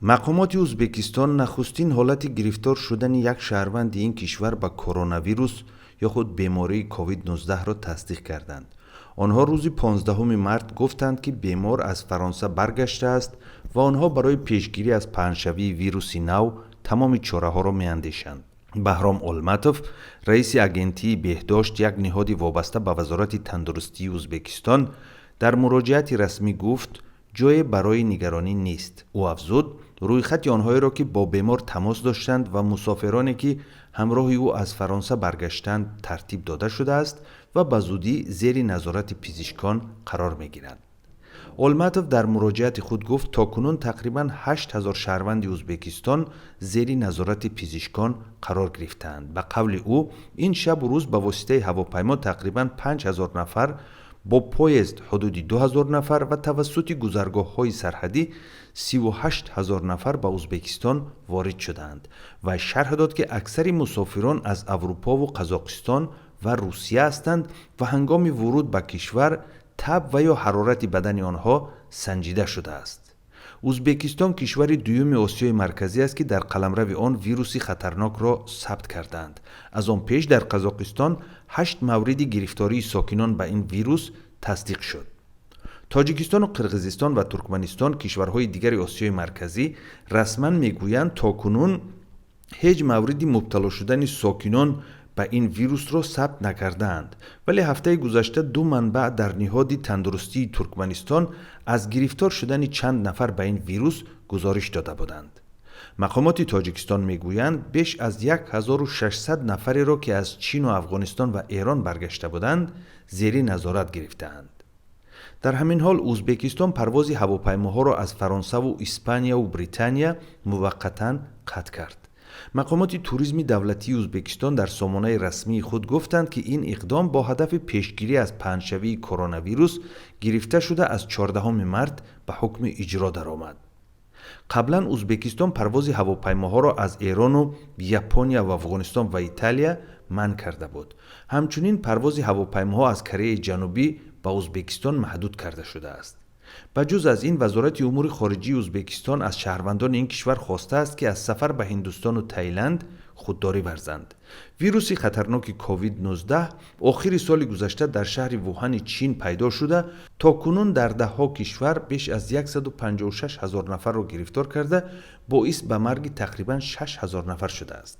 Мақомоти Ӯзбекистон нахустин ҳолати гирифтор шудани як шаҳрванди ин кишвар ба коронавирус ё худ бемории COVID-19-ро тасдиқ карданд. Онҳо рӯзи 15 март гуфтанд, ки бемор аз Фаронса баргаштааст ва онҳо барои пешгирӣ аз паҳншавии вируси нав тамоми чораҳоро меандешанд. Баҳром Олматов, раиси Агентии беҳдошт, як ниҳоди вобаста ба Вазорати тандурустии Ӯзбекистон, дар муроҷиати расмӣ гуфт, ҷое барои нигаронӣ нест. Ӯ афзуд, рӯйхати онҳоеро, ки бо бемор тамос доштанд ва мусофироне, ки ҳамроҳи ӯ аз Фаронса баргаштанд, тартиб дода шудааст ва ба зудӣ зери назорати пизишкон қарор мегиранд. Олматов дар муроҷиати худ гуфт, то кунун тақрибан 8000 шаҳрванди Ӯзбекистон зери назорати пизишкон қарор гирифтаанд. Ба қавли ӯ, ин шабу рӯз ба воситаи ҳавопаймо тақрибан 5000 нафар, бо поезд ҳудуди 2000 нафар ва тавассути гузаргоҳҳои сарҳадӣ 38 000 нафар ба Ӯзбекистон ворид шудаанд ва шарҳ дод, ки аксари мусофирон аз Аврупову Қазоқистон ва Русия ҳастанд ва ҳангоми вуруд ба кишвар таб ва ё ҳарорати бадани онҳо санҷида шудааст. Ӯзбекистон кишвари дуюми Осиёи Марказӣ аст, ки дар қаламрави он вируси хатарнокро сабт кардаанд. Аз он пеш дар Қазоқистон ҳашт мавриди гирифтории сокинон ба ин вирус тасдиқ шуд. Тоҷикистону Қирғизистон ва Туркманистон, кишварҳои дигари Осиёи Марказӣ, расман мегӯянд, то кунун ҳеҷ мавриди мубтало шудани сокинон ба ин вирусро сабт накардаанд, вале ҳафтаи гузашта ду манбаъ дар ниҳоди тандурустии Туркманистон аз гирифтор шудани чанд нафар ба ин вирус гузориш дода буданд. Мақомоти Тоҷикистон мегӯянд, беш аз 1600 нафареро, ки аз Чину Афғонистон ва Эрон баргашта буданд, зери назорат гирифтаанд. Дар ҳамин ҳол, Ӯзбекистон парвози ҳавопаймоҳоро аз Фаронсаву Испанияву Британия муваққатан қатъ кард. Мақомоти туризми давлатии Ӯзбекистон дар сомонаи расмии худ гуфтанд, ки ин иқдом бо ҳадафи пешгирӣ аз паҳншавии коронавирус гирифта шуда, аз 14 март ба ҳукми иҷро даромад. Қаблан Ӯзбекистон парвози ҳавопаймоҳоро аз Эрону Япония ва Афғонистон ва Италия манъ карда буд. Ҳамчунин парвози ҳавопаймоҳо аз Кореяи Ҷанубӣ ба Ӯзбекистон маҳдуд карда шудааст. Ба ҷуз аз ин, Вазорати умури хориҷии Ӯзбекистон аз шаҳрвандони ин кишвар хостааст, ки аз сафар ба Ҳиндустону Таиланд худдорӣ варзанд. Вируси хатарноки COVID-19 охири соли гузашта дар шаҳри Вуҳани Чин пайдо шуда, то кунун дар даҳҳо кишвар беш аз 156 000 нафарро гирифтор карда, боис ба марги тақрибан 6000 нафар шудааст.